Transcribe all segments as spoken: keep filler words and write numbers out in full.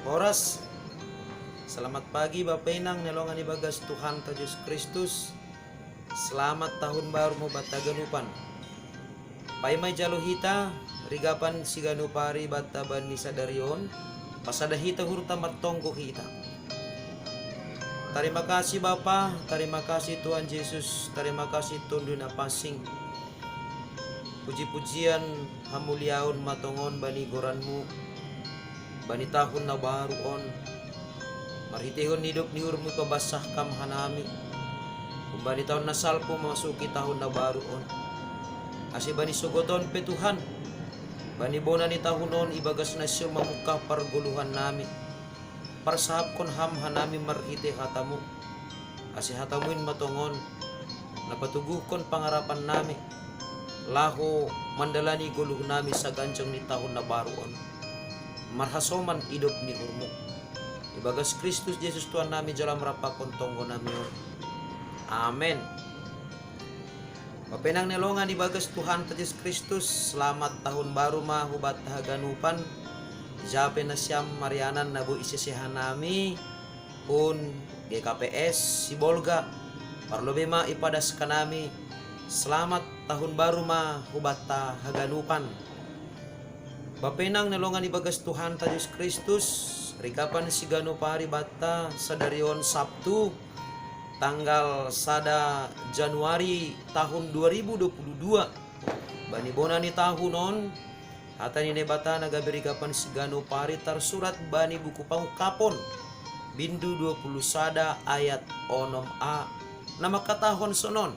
Horas. Selamat pagi Bapa Inang, nelongan ibagas Tuhanta Jesus Kristus. Selamat tahun baru mo bata ganupan. Paima ijalo hita, rigapan siganup ari bata bani sadari on, pasada hita uhurta martonggo hita. Tarima kasih Bapa, tarima kasih Tuhan Jesus, tarima kasih Tondu na pansing. Puji-pujian, hamuliaon ma tongon bani goranmu, bani tahun na baru on. Marhiteihon ni idop ni uhurmu pabassah kam hanami, umbani tahun na salpu mamasuki tahun na baru on. Ase bani sogot on pe Tuhan, bani bona ni tahun on ibagas na sihol mamungkah pargoluhannami, parsahapkon ham hanami marhitei hatamu. Ase hatamu in ma tongon, na patoguhkon pangarapannami, laho mandalani goluhnami saganjang ni tahun na baru on. Marhasoman idop ni uhurmu. Ibagas Kristus Jesus Tuhannami jalo am rap pakon tonggonami on. Amen. Bapa Inang nelongan ibagas Tuhanta Jesus Kristus, selamat tahun baru ma hubanta haganupan. Ija pe nasiam marianan na boi isese hanami hun G K P S Sibolga, parlobei ma ipadas hanami, selamat tahun baru ma hubanta haganupan. Bapa Inang nelongan ibagas Tuhanta Jesus Kristus, rigapan siganup ari banta sadari on Sabtu, tanggal sada Januari tahun dua ribu dua puluh dua. Bani bona ni tahun on, hata ni Naibata na gabe rigapan siganup ari tarsurat bani buku Pangungkapon, bindu dua puluh sada ayat onom a, na mangkatahon sonon: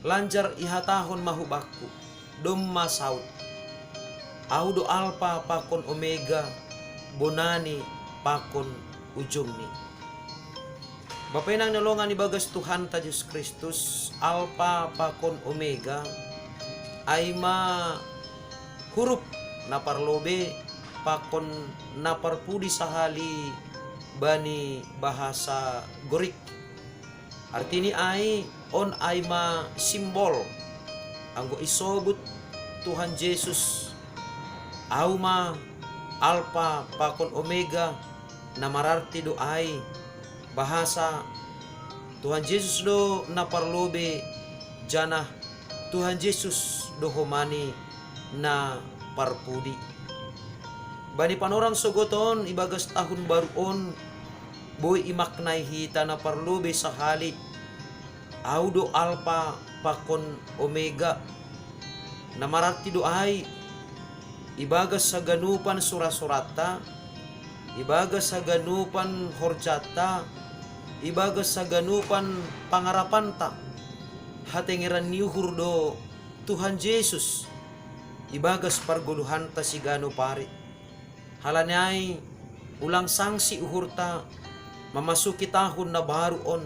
Lanjar ihatahon ma hubakku, domma saut: Ahu do Alpa pakon Omega, bonani pakon ujungni. Bapa Inang nelongan ibagas Tuhanta Jesus Kristus, Alpa pakon Omega, ai ma hurup na parlobei pakon na parpudi sahali bani bahasa Gorik. Artini ai, on ai ma simbol anggo isobut Tuhan Jesus: Ahu ma Alpa pakon Omega, na mararti do ai bahasa Tuhan Jesus do na parlobei, janah Tuhan Jesus do homani na parpudi. Bani panorang sogot on ibagas tahun baru on, boi imaknai hita na parlobei sahali: Ahu do Alpa pakon Omega. Na mararti do ai, ibagas haganupan sura-suranta, ibagas haganupan horjanta, ibagas haganupan pangarapanta, hatengeran ni uhur do Tuhan Jesus ibagas pargoluhanta siganup ari. Halani ai, ulang sangsi uhurta mamasuki tahun na baru on,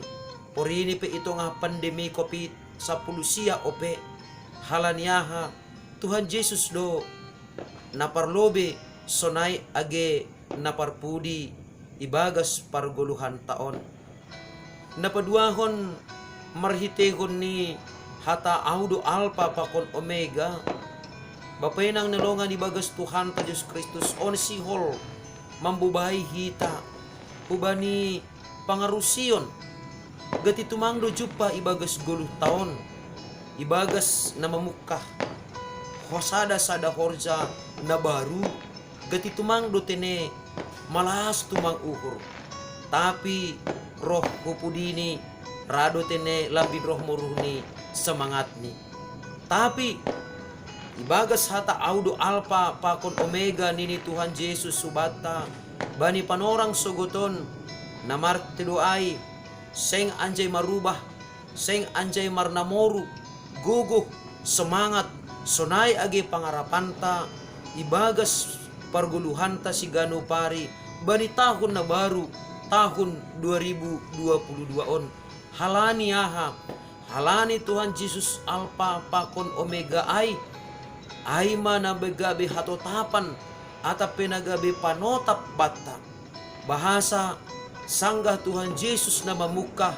porini pe i tongah pandemi Covid sapuluh sia ope. Halani aha? Tuhan Jesus do na parlobei sonai age na parpudi ibagas pargoluhanta on. Na paduahon, marhiteihon ni hata Ahu do Alpa pakon Omega, Bapa Inang nelongan ibagas Tuhanta Jesus Kristus, on sihol mambobai hita hubani pangarusion, gati tumang do jumpah ibagas goluhta on, ibagas na mamungkah ho sada-sada horja na baru, gati tumang do tene malas tumang uhur. Tapi roh hu pudini, ra do tene lambin roh moruh ni semangatni. Tapi ibagas hata Ahu do Alpa pakon Omega nini Tuhan Jesus hubanta, bani panorang sogot on, na mararti do ai, seng anjai marubah, seng anjai marnamoru gogoh, semangat, sonai age pangarapanta ibagas pargoluhanta siganup ari bani tahun na baru, tahun dua ribu dua puluh dua on. Halani aha? Halani Tuhan Jesus Alpa pakon Omega ai, ai ma na gabe hatotapan atap pe na gabe panotap banta. Bahasa sanggah Tuhan Jesus na mamungkah,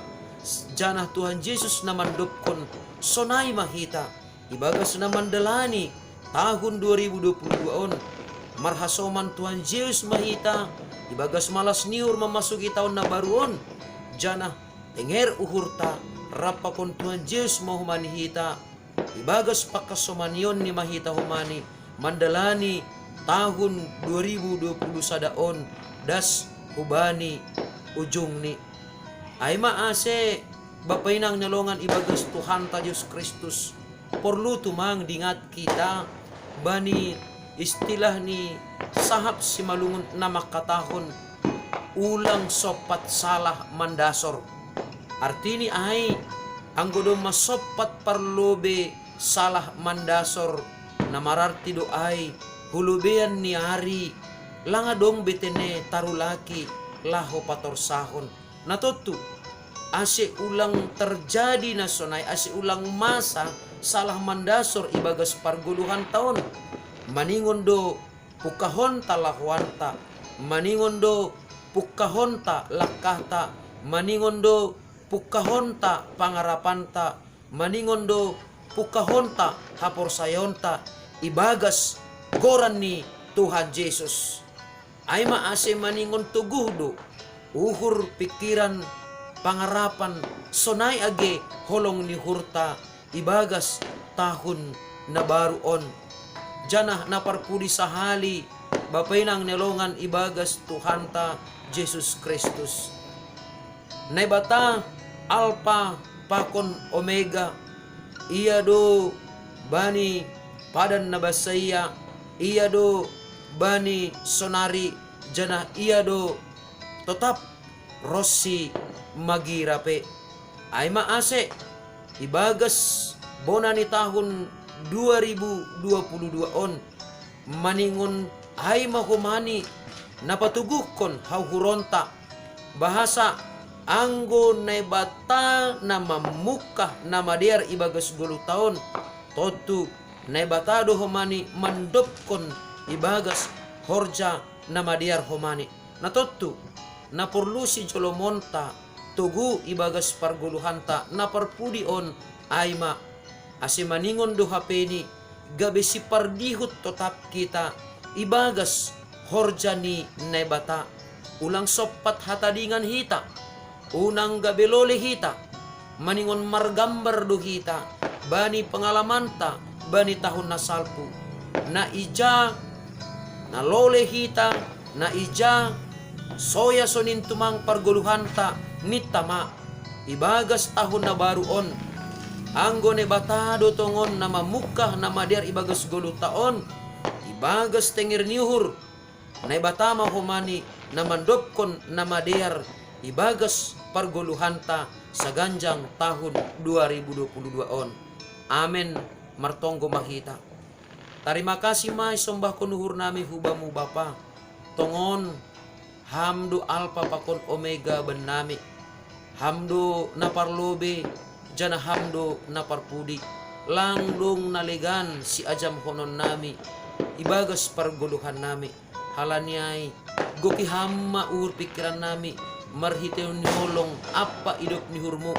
janah Tuhan Jesus na mandobkon, sonai ma hita ibagas na mandalani tahun dua ribu dua puluh dua on. Marhasoman Tuhan Jesus ma hita ibagas malas ni uhur mamasuki taon na baru on, janah tenger uhurta rap pakon Tuhan Jesus ma humani hita, ibagas pangkasomanionni ma hita humani mandalani tahun dua ribu dua puluh sada on das hubani ujungni. Ai ma ase, Bapa inang ni longan ibagas Tuhanta Jesus Kristus, porlu tumang dingat kita bani istilah ni sahap simalungun na mangkatahon, ulang sompat salah mandasor. Artini ai, anggo domma sompat parlobei salah mandasor, na mararti do ai hu lobeian ni ari, lang adong be tene tarulaki laho patorsahon. Na tontu, ase ulang terjadi na sonai, ase ulang masa salah mandasor ibagas pargoluhanta on. Maningon do pungkahonta lahoanta, maningon do pungkahonta langkahta, maningon do pungkahonta pangarapanta, maningon do pungkahonta haporsayaonta ibagas goran ni Tuhan Jesus. Ai ma ase maningon toguh do uhur, pingkiran, pangarapan, sonai age holong ni uhurta ibagas tahun na baru on. Janah na parpudi sahali, Bapa inang ni longan ibagas Tuhanta Jesus Kristus. Naibata Alpa pakon Omega, Ia do bani padan na bansaia, Ia do bani sonari, janah Ia do totap ronsi magira pe. Ai ma ase, ibagas bona ni tahun dua ribu dua puluh dua on, maningon ai ma homani na patoguhkon hauhuronta, bahasa anggo Naibata na mamungkah na madear ibagas goluhta on, tontu Naibata do homani mandobkon ibagas horja na madear homani. Na tontu, na porlu sijolomonta togu ibagas pargoluhanta na parpudi on, ai ma, ase maningon do hapeni, gabe sipardihut totap kita ibagas horja ni Naibata. Ulang sompat hatadingan hita, unang gabe lole hita, maningon margambar do hita bani pengalamanta bani tahun na salpu. Na ija na lole hita, na ija soya sonin tumang pargoluhanta, ninta ma, ibagas tahun na baru on, anggo Naibata do tongon na mamungkah na madear ibagas goluhta on, ibagas tenger ni uhur, Naibata ma homani na mandobkon na madear ibagas pargoluhanta saganjang tahun dua ribu dua puluh dua on. Amen. Martonggo ma hita. Tarima kasih ma isombahkon uhurnami hu Bamu Bapa. Tongon, Ham do Alpa pakon Omega bannami. Ham do na parlobei, janah Ham do na parpudi. Lang dong na legan siajamhononnami ibagas pargoluhannami. Halani ai, goki Ham ma uhur pingkirannami marhiteion ni holong ampa idop ni uhurMu,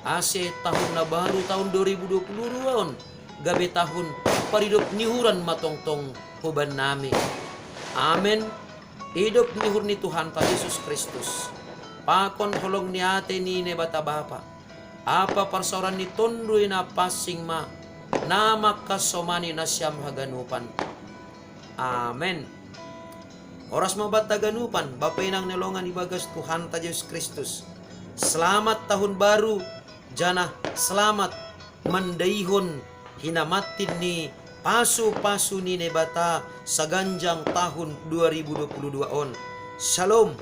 ase tahun na baru, tahun dua ribu dua puluh dua on, gabe tahun paridop ni uhuran ma tongtong hubannami. Amen. Idop ni uhur ni Tuhanta Jesus Kristus, pakon holong ni atei ni Naibata Bapa, ampa parsaoran ni Tonduy Napansing ma na mangkasomani nasiam haganupan. Amen. Horas ma banta haganupan, Bapa inang ni longan ibagas Tuhanta Jesus Kristus. Selamat tahun baru, janah selamat mandaihon hinamantin ni pasu-pasu ni Naibata saganjang tahun dua ribu dua puluh dua on. Shalom.